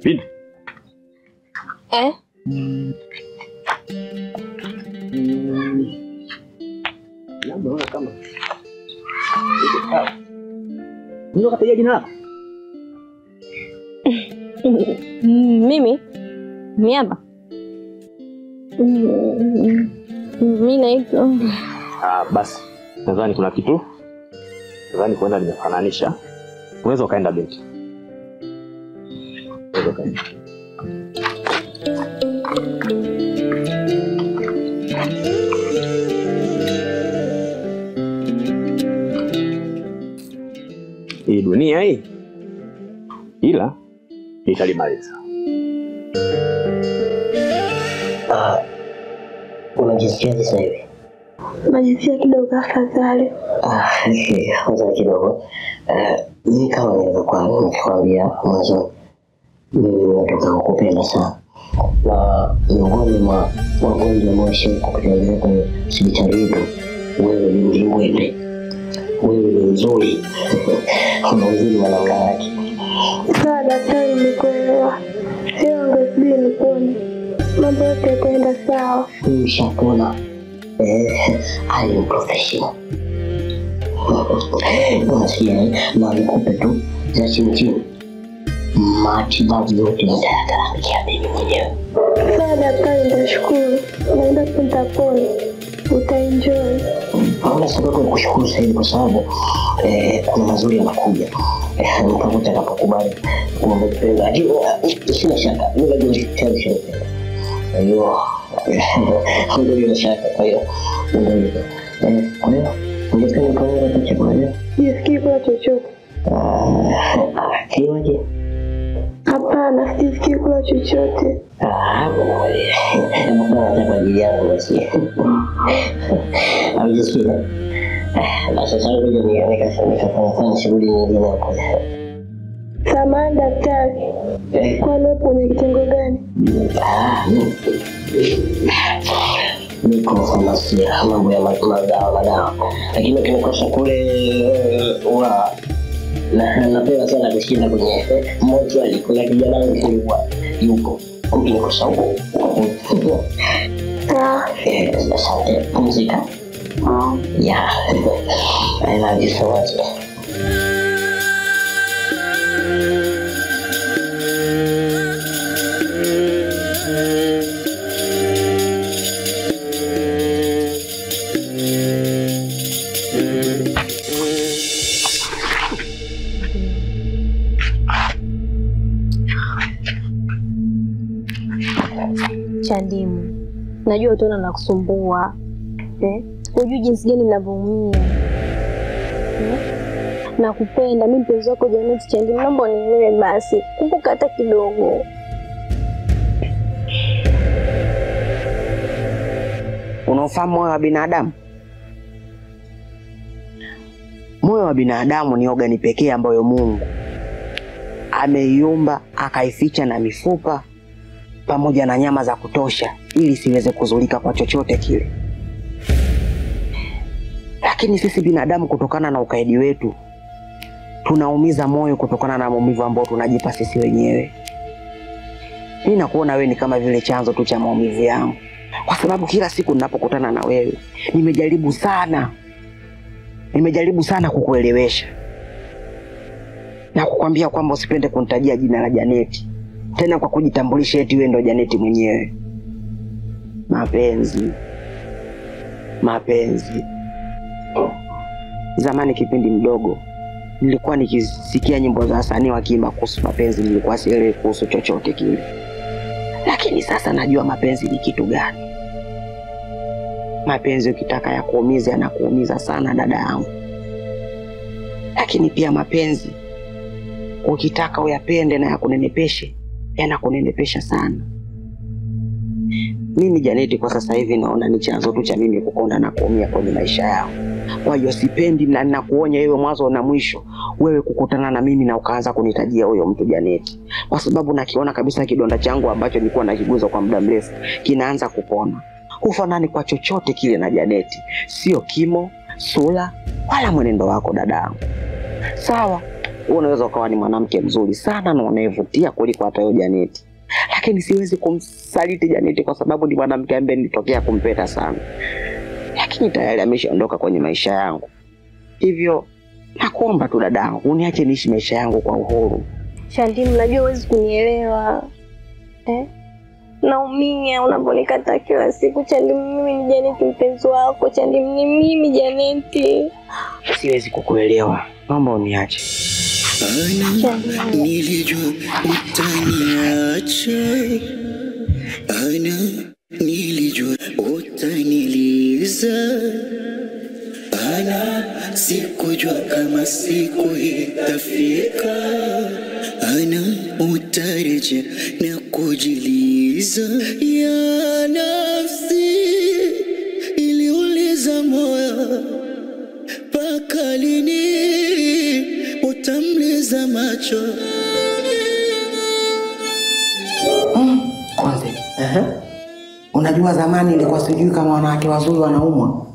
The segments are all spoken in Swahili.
Binti. Eh? Labda wewe kama unaweza kutajia jina lako? Mimi? Mimi hapa. Mimi naitwa. Basi nadhani kuna kitu. Nadhani kwenda nimefananisha. Unaweza ukaenda binti. Unaweza ukaenda. Hii dunia hii ila nitalimaliza. Unajisikiaje sasa hivi? Najisikia kidogo afadhali. Afadhali kidogo. Mimi kama nilivyokuwa nikikwambia mwanzo, mimi nimetoka kukupenda sana. Na miongoni mwa wagonjwa ambao kukutembelea kwenye hospitali yetu, wewe ni mlingwende. Wewe ni mzuri. Una uzuri wa namna yake. Sawa daktari, nimekuelewa. Sio ngesubiri nipone. Mambo yote yataenda sawa. Nishapona. I am professional. Unasikia, na nikupe tu za chini chini. Matibabu yote nitayagharamikia mimi mwenyewe. Sawa daktari, nitashukuru. Naenda nitapona. Utaenjoy. Hauna sababu ya kushukuru sasa hivi kwa sababu kuna mazuri yanakuja. Mpaka utakapokubali kuwa umependa. Lakini sina shaka, mimi najua tayari ushapenda. Kwa hiyo ndio bila shaka, kwa hiyo ndio hivyo. Kwa hiyo ungependa kuona chakula leo? Sijisikii kula chochote. Kinywaji? Hapana, sijisikii kula chochote. Bwana kwa ajili yangu basi. Amejisikia? Basi sasa ngoja nikafanya shughuli nyingine hapo. Samahani daktari. Kwani upo kwenye kitengo gani? Niko famasia, mambo ya madawa. Lakini ukinikosa kule huwa napenda sana kushinda kwenye mochwali. Kuna kijana wangu yupo. Ukinikosa huko. Asante, pumzika. Yeah, I love you so much. Chandimu, najua utaona nakusumbua. Hujui jinsi gani ninavyoumia. Nakupenda mimi mpenzi wako Janet Chandimu, naomba unielewe basi. Kumbuka hata kidogo. Unaofahamu moyo wa binadamu? Moyo wa binadamu ni ogani pekee ambayo Mungu ameiumba akaificha na mifupa pamoja na nyama za kutosha ili siweze kuzulika kwa chochote kile. Lakini sisi binadamu kutokana na ukaidi wetu tunaumiza moyo kutokana na maumivu ambayo tunajipa sisi wenyewe. Mimi nakuona wewe ni kama vile chanzo tu cha maumivu yangu. Kwa sababu kila siku ninapokutana na wewe nimejaribu sana. Nimejaribu sana kukuelewesha na kukwambia kwamba usipende kunitajia jina la Janeti. Tena kwa kujitambulisha eti wewe ndo Janeti mwenyewe. Mapenzi. Mapenzi. Zamani kipindi mdogo nilikuwa nikisikia nyimbo za wasanii wakiimba kuhusu mapenzi, nilikuwa sielewi kuhusu chochote kile. Lakini sasa najua mapenzi ni kitu gani. Mapenzi ukitaka ya kuumiza yanakuumiza sana dada yangu. Lakini pia mapenzi ukitaka uyapende na yakunenepeshe, yanakunenepesha sana. Mimi Janeti kwa sasa hivi naona ni chanzo tu cha mimi kukonda na kuumia kwenye maisha yao. Kwa hiyo sipendi na nakuonya wewe mwanzo na mwisho, wewe kukutana na mimi na ukaanza kunitajia huyo mtu Janeti. Kwa sababu nakiona kabisa kidonda changu ambacho nilikuwa nakiguza kwa muda mrefu kinaanza kupona. Hufanani kwa chochote kile na Janeti, sio kimo, sura wala mwenendo wako dadangu. Sawa, Unaweza ukawa ni mwanamke mzuri sana na unayevutia kuliko hata yule Janeti. Lakini siwezi kumsaliti Janeti kwa sababu ni mwanamke ambaye nilitokea kumpenda sana. Lakini tayari ameshaondoka kwenye maisha yangu. Hivyo nakuomba tu dadangu, uniache niishi maisha yangu kwa uhuru. Chandimu, najua huwezi kunielewa. Naumia unaponikataa kila siku. Chandimu, mimi ni Janeti mpenzi wako. Chandimu, ni mimi Janeti. Siwezi kukuelewa. Naomba uniache. Ana, nilijua utaniacha. Ana, nilijua utaniliza. Ana, sikujua kama siku itafika. Ana, utarejea na kujiliza. Ya nafsi iliuliza moyo, mpaka lini utamliza macho? Kwanza. Unajua zamani ilikuwa sijui kama wanawake wazuri wanaumwa.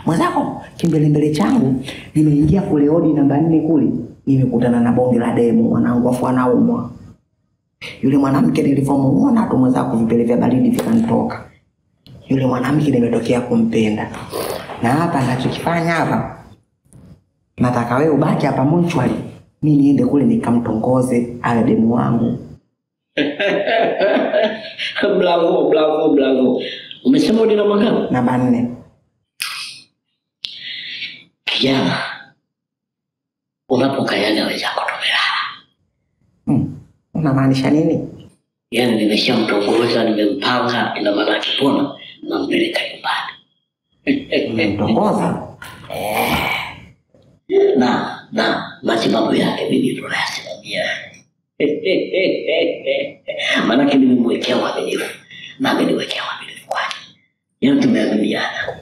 Mwenzako kimbelembele changu nimeingia kule odi namba 4 kule, nimekutana na bonge la demu mwanangu, afu anaumwa. Yule mwanamke nilivyomuona tu mwenzako vipele vya baridi vikanitoka. Yule mwanamke nimetokea kumpenda. Na hapa ninachokifanya hapa, nataka wewe ubaki hapa mochwali, mimi niende kule nikamtongoze awe demu wangu. Bravo, bravo, bravo. Umesema odi namba ngapi? Namba 4. Kijana, unapokanyaga wenzako tumelala. Unamaanisha nini? Yaani nimeshamtongoza, nimempanga, ina maana akipona nampeleka nyumbani. Umemtongoza? Na matibabu yake mimi ndo nayasimamia. Maanake nimemwekea uaminifu na ameniwekea uaminifu kwake. Yaani tumeaminiana.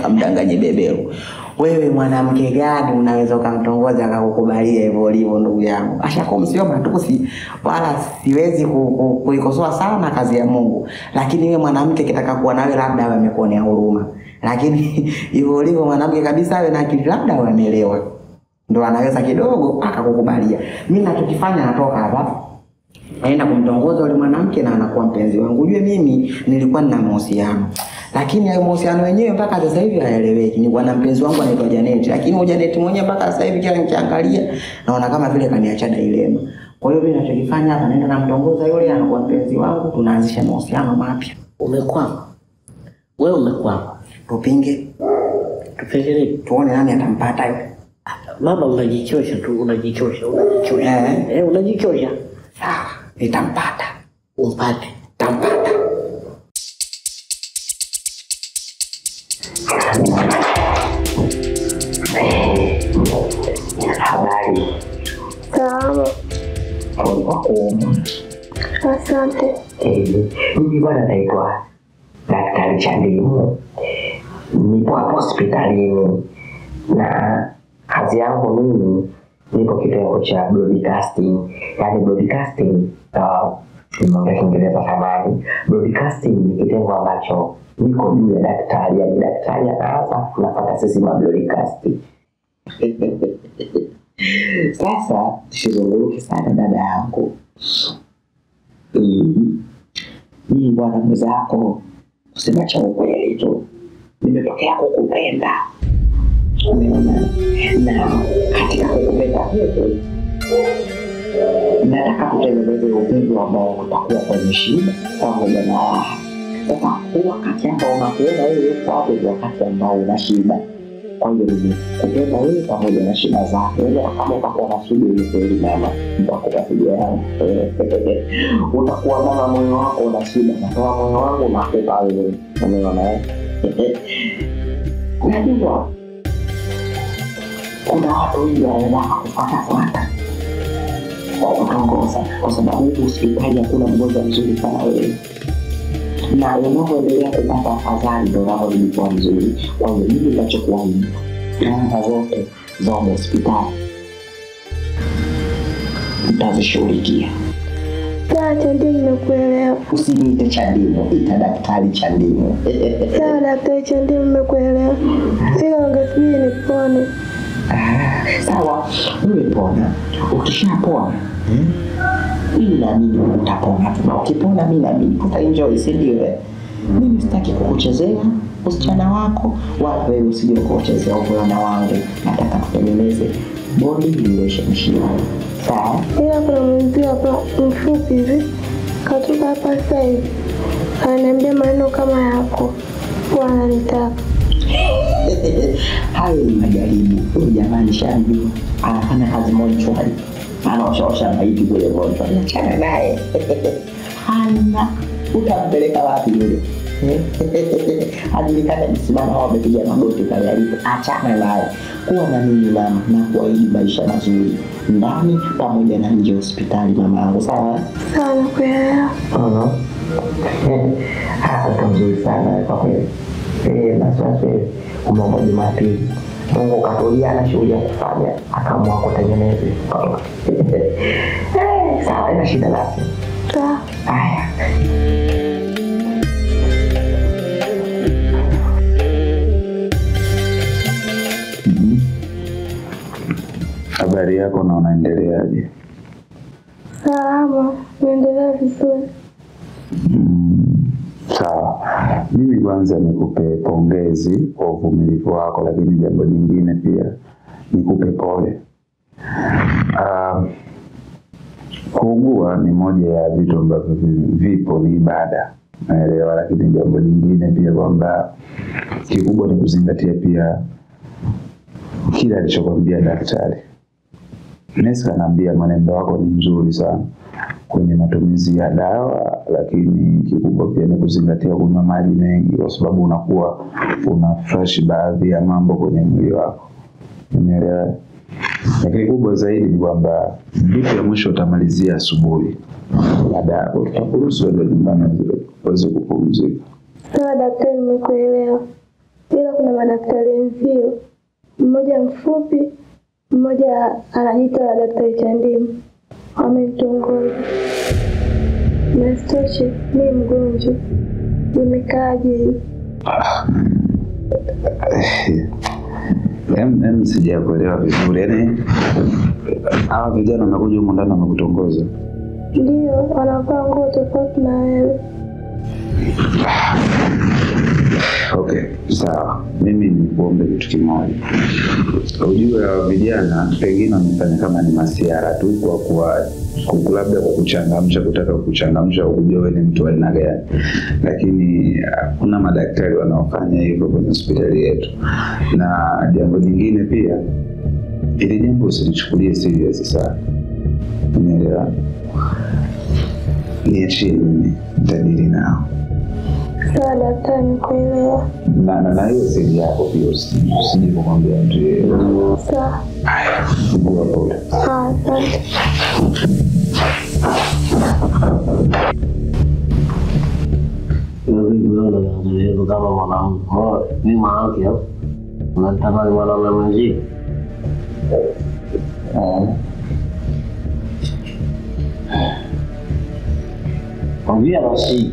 Kamdanganye beberu. Wewe mwanamke gani unaweza ukamtongoza akakukubalia hivyo ulivyo ndugu yangu? Ashakuwa sio matusi wala siwezi kuikosoa sana kazi ya Mungu. Lakini wewe mwanamke kitaka kuwa nawe labda awe amekuonea huruma. Lakini hivyo ulivyo mwanamke kabisa awe na akili labda awe ameelewa. Ndio anaweza kidogo akakukubalia. Mimi ninachokifanya natoka hapa. Naenda kumtongoza yule mwanamke na anakuwa mpenzi wangu. Ujue mimi nilikuwa nina mahusiano. Lakini hayo mahusiano wenyewe mpaka sasa hivi hayaeleweki. Nilikuwa na mpenzi wangu anaitwa Janet, lakini huyo Janet mwenyewe mpaka sasa hivi kila nikiangalia naona kama vile kaniacha dilema. Kwa hiyo mimi ninachokifanya hapa naenda namtongoza yule anakuwa mpenzi wangu, tunaanzisha mahusiano mapya. Umekwama. Wewe umekwama. Tupinge. Tupinge nini? Tuone nani atampata yule. Mama unajichosha tu, unajichosha, unajichosha. Unajichosha. Sawa, nitampata. Umpate. Tampata. Habari. Salama. Asante. Mimi bwana naitwa Daktari Chandimu. Nipo hapo hospitalini na kazi yangu mimi nipo kitengo cha broadcasting. Yaani broadcasting, nimeongea Kiingereza samani. Broadcasting ni kitengo ambacho niko juu ya daktari. Yaani daktari anaanza tunafuata sisi ma broadcast. Sasa tusizunguke sana dada yangu. Mimi bwana mwenzako, kusema cha ukweli tu, nimetokea kukupenda. Umeona? Na katika kukupenda huku nataka kutengeneza upendo ambao utakuwa kwenye shida pamoja na raha. Sasa wakati ambao unakuona wewe uko hapo ni wakati ambao una shida. Kwa hiyo nimekupenda wewe pamoja na shida zako. Wewe kama utakuwa na shida ile kweli mama, nitakupa shida yangu. Utakuwa mama moyo wako una shida, natoa moyo wangu nakupa wewe. Umeona eh? Unajua kuna watu wengi wanataka kufuata kwa kutongoza, kwa sababu huku hospitali hakuna mgonjwa mzuri kama wewe. Na unavyoendelea kupata afadhali ndio unavyozidi kuwa mzuri. Kwa hiyo mimi ninachokuahidi, gharama zote za hospitali nitazishughulikia. Sawa Chandimu, nimekuelewa. Usiniite Chandimu, ita Daktari Chandimu. Sawa Daktari Chandimu, nimekuelewa. Ila ungesubiri nipone. Sawa, wewe pona. Ukishapona, mimi naamini utapona. Na ukipona mimi naamini utaenjoy, si ndio? Mimi sitaki kukuchezea usichana wako, wala wewe usije kuchezea uvulana wangu. Nataka tutengeneze bonding relationship. Sawa? Ila kuna mwenzio hapa mfupi hivi katoka hapa sasa hivi ananiambia maneno kama yako, huwa ananitaka. Hayo ni majaribu. Huyu jamani shamjua anafanya kazi mochwari, anaoshaosha maiti kule mochwari. Achana naye. Hana, utampeleka wapi yule? Ajulikana msimama au amepiga magoti pale alipo. Achana naye. Kuwa na mimi mama, na kuahidi maisha mazuri ndani pamoja na nje hospitali mamangu. Sawa? Sawa, nakuelewa. Hata mzuri sana kwa kweli. Basi umeomba Jumapili, Mungu katulia na shughuli ya kufanya, akaamua kutengeneza. Sawa, ina shida basi. Sawa. Haya. Habari yako na unaendeleaje? Salama, naendelea vizuri. Sawa. Mimi kwanza nikupe pongezi kwa uvumilivu wako, lakini jambo jingine pia nikupe pole. Kuugua ni moja ya vitu ambavyo vipo, ni ibada. Naelewa, lakini jambo jingine pia kwamba kikubwa ni kuzingatia pia kila alichokuambia daktari. Nesi kanaambia mwenendo wako ni mzuri sana kwenye matumizi ya dawa, lakini kikubwa pia ni kuzingatia kunywa maji mengi, kwa sababu unakuwa una fresh baadhi ya mambo kwenye mwili wako. Umeelewa? Lakini kubwa zaidi ni kwamba drip ya mwisho utamalizia asubuhi. Baada ya hapo tutakuruhusu uende nyumbani uweze kupumzika. Sawa daktari, nimekuelewa. Ila kuna madaktari wenzio, mmoja mfupi, mmoja anajiita Daktari Chandimu, wamenitongoza. Na isitoshe mimi mgonjwa, nimekaaje? Sijakuelewa vizuri. Yaani hawa vijana wamekuja humu ndani wamekutongoza? Ndio, wanavaa nguo tofauti na wewe. Okay, sawa. Mimi nikuombe kitu kimoja. Ujue hawa vijana pengine wamefanya kama ni masiara tu kwa kuwa labda kwa kuchangamsha, kutaka kuchangamsha ukujua wewe ni mtu aina gani. Lakini kuna madaktari wanaofanya hivyo kwenye hospitali yetu. Na jambo jingine pia, ili jambo usilichukulie serious sana. Umeelewa? Niachie mimi, nitadili nao. Sawa daktari, nimekuelewa. Na hiyo siri yako pia usije kumwambia mtu yeyote. Sawa. Haya, ugua pole. Asante. Wewe kama mwanamke, mimi mwanamke hapo. Unataka mwanaume mwenzio? Ongea basi.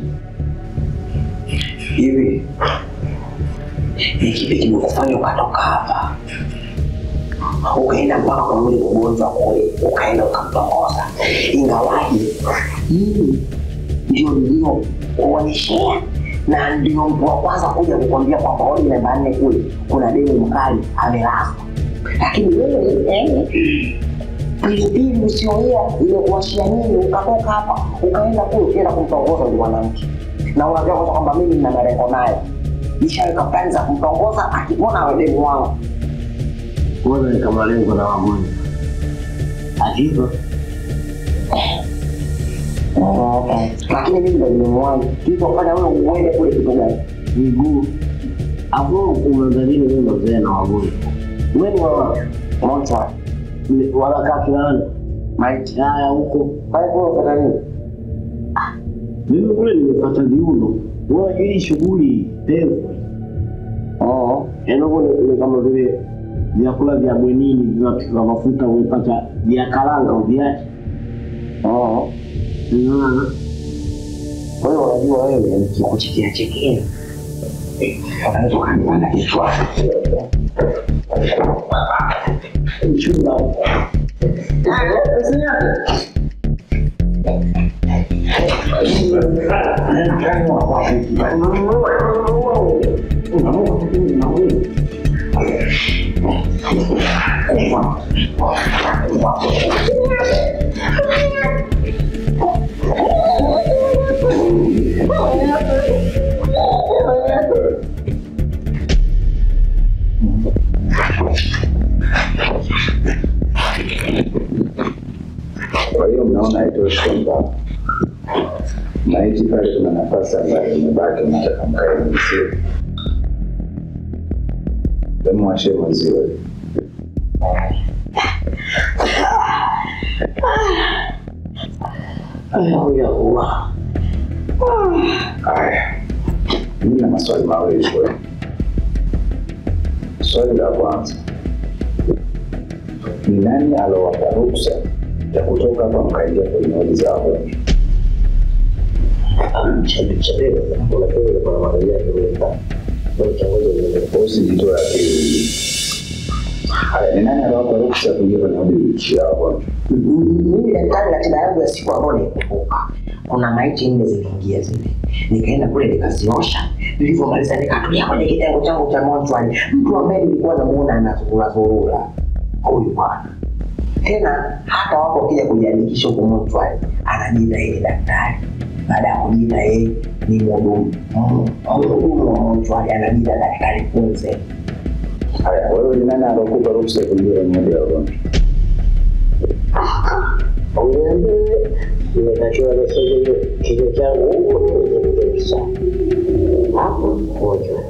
Hivi ni kipi kimekufanya ukatoka hapa ukaenda mpaka kwa yule mgonjwa kule, ukaenda ukamtongoza? Ingawaje mimi ndio niliokuonyeshea na ndio mtu wa kwanza kuja kukwambia kwamba wodi namba 4 kule kuna demu mkali amelazwa, lakini wewe pilipili usioea imekuashia nini ukatoka hapa ukaenda kule ukaenda kumtongoza yule mwanamke? Na unajua kwamba mimi nina malengo naye, nishaweka plani za kumtongoza, akipona awe demu wangu. Wewe ni kama lengo na wagonjwa. Akifa Okay. Lakini mimi ndo nimemwahi. Kilichofanya wewe uende kule kitu gani? Miguu. Hapo umeangalia mimi mzee na wagonjwa. Wewe ni wa Mocha. Wanakaa kila maiti. Haya huko. Kwa hiyo unafanya nini? Mimi kule nimepata viuno. Wewe unajua hii shughuli pevu. Oh, yaani huko ni kama vile vyakula vya bwenini vinapikwa mafuta, umepata vya karanga uviache. Oh. Wewe unajua wewe nikikuchekea chekea unaweza ukanipanda kichwa. Mchumba. Kwa hiyo mnaona haitoshi kwamba maiti pale kuna nafasi ambayo imebaki, mnataka mkae mzee. Hebu mwachie mwenziwe. Haya, mimi na maswali mawili kwenu. Swali la kwanza, ni nani alowapa ruksa ya kutoka hapa mkaingia kwenye wodi za wagonjwa? Usijitoe akili. Haya, ni nani alowapa ruksa ya kuingia kwenye wodi ya wagonjwa? Mimi daktari, ratiba yangu ya siku ambayo naikumbuka, kuna maiti 4 ziliingia zile, nikaenda kule nikaziosha. Nilivyomaliza nikatulia kwenye kitengo changu cha mochwari. Mtu ambaye nilikuwa namuona anazurura zurura huyu bwana, tena hata wapo wakija kujiandikisha huko mochwari anajiita yeye daktari, baada ya kujiita yeye ni mhudumu wa mochwari, anajiita daktari Kunze. Haya, wewe ni nani alokupa ruhusa ya kuingia kwenye wodi ya wagonjwa? Uniambie, nimetakiwa nisogeze kichwa changu huko niweze hapo mgonjwa.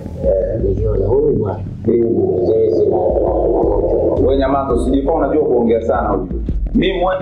Nikiona huyu bwana mzee na mgonjwa. Wewe nyamaza, usijifanye unajua kuongea sana ujue. Mimi mwe